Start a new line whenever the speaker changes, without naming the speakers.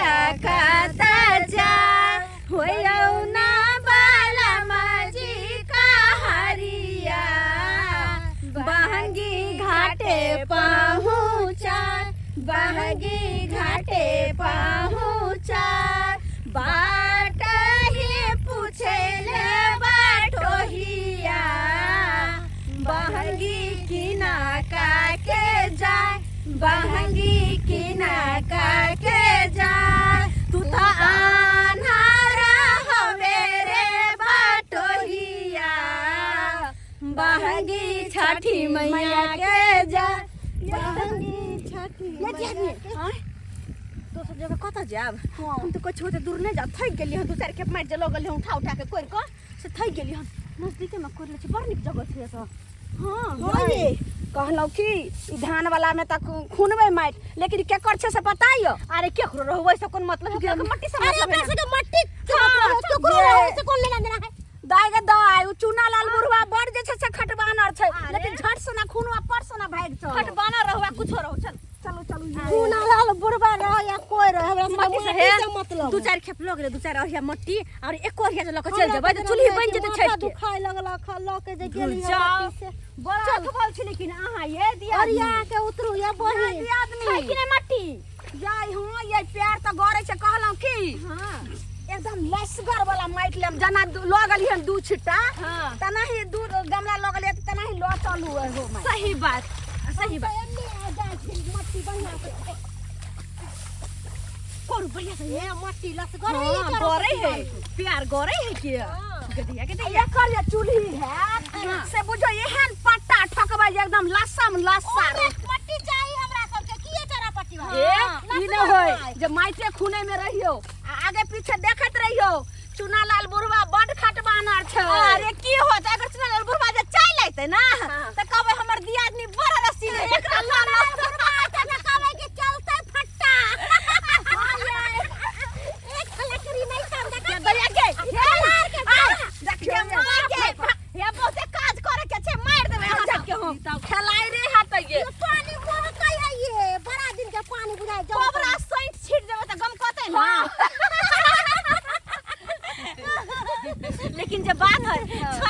सकत जा होयौ ना बाला माजी का हरिया बहंगी घाटे पहुँचा बहंगी घाटे पहुँचा बाट ही पूछे ले बाटोहिया बहंगी किना का के जाय बहंगी किना का के जाय तू तो आन्हारा हवे रे बाटोहिया बहंगी छठी मैया के जा बहंगी छठी मैया के दोसर जगह कतऽ जायब हम तऽ कहै छी दूर नहि जायब थकि गेलियै हन दू चारि खेप मारि जे लऽ गेलियै उठा उठा के कोरि कऽ से थकि गेलियै हन नजदीकेमे कोरि लै छी बड़ नीक जगह छै एतऽ हँ
हँ ये कहलहुँ कि ई धान वाला में तऽ खुनबै माटि लेकिन केकर छै से पता यऽ
अरे केकरो रहू ओहिसँ कोन मतलब है केकरो मट्टी से
अरे
मतलब
ओकरा
है ना।
सबके मट्टी से मतलब है, केकरो रहू से कोन लेना देना है
दाय गे दाय उ चूना लाल बुढ़वा बड़ जे छै से खटबानर छै लेकिन झट से ना खुनवा पर से ना भागि चल
खटबाना रहू आ कुछो रहू चल
चलू चलू ये।
चूना लाल बुढ़बा रह या कोई रह हमरा सबके
मट्टी से
माटी
हे
से मतलब
दू चारि खेप लऽ गेलै दू चारि अरिया मट्टी और एको अरिया जे लऽ कऽ चलि जेबै तऽ चूल्ही बनि जेतै छठि के
दुखाय लगल खा लऽ के जे गेली हम
जाओ।
मट्टी से
बड़ा अथबल छै लेकिन अहाँ ये दिया
और या के उतरू या बहिन
आदमी
छै कि नहि मट्टी
जाय हँ ये पैर तऽ गड़ै छै कहलहुँ की
हाँ
एकदम लसगर वाला माटि लेम जेना लऽ गेलियै हन दू छिट्टा
हाँ।
तेना ही दू गमला लऽ गेलियै तऽ तेना ही लऽ चलू एहो माटि
सही बात सही बात
एन्ने आ जाइ छै मट्टी बढ़िया से
करू बढ़िया से
ए मट्टी लसगर है
हाँ, गड़ै है प्यार गड़ै है के गधिया के दैया
एकर जे चूल्ही हैत से बुझो एहन पट्टा ठकबै जे एकदम लसम लस्सा रे
मट्टी चाही हमरा सबके किए चरा पट्टी
ए ई नहि होय जे माइटे खुने में रहियो आ आगे पीछे देखैत रहियो चुना लाल बुढ़वा बड खटबानर छै
अरे की होत अगर चुना बुढ़वा जे चल अइते ना त कहबै हमर दियादनी बड़ा रसीले एकरा लाना
कहबै कि चलतै फट्टा एक लकड़ी नहीं समझ
दरिया के
देखियो
मार के हे बहुते काज करे के छै मार देबै अहाँ सबके हम
खेलाइ रे हेतै ये
पानी बहकै है ये बड़ा दिन के पानी बुझाइ जाओ
कोबरा सैंठ छीट देबै त गमकतै ना लेकिन जे बात है छठ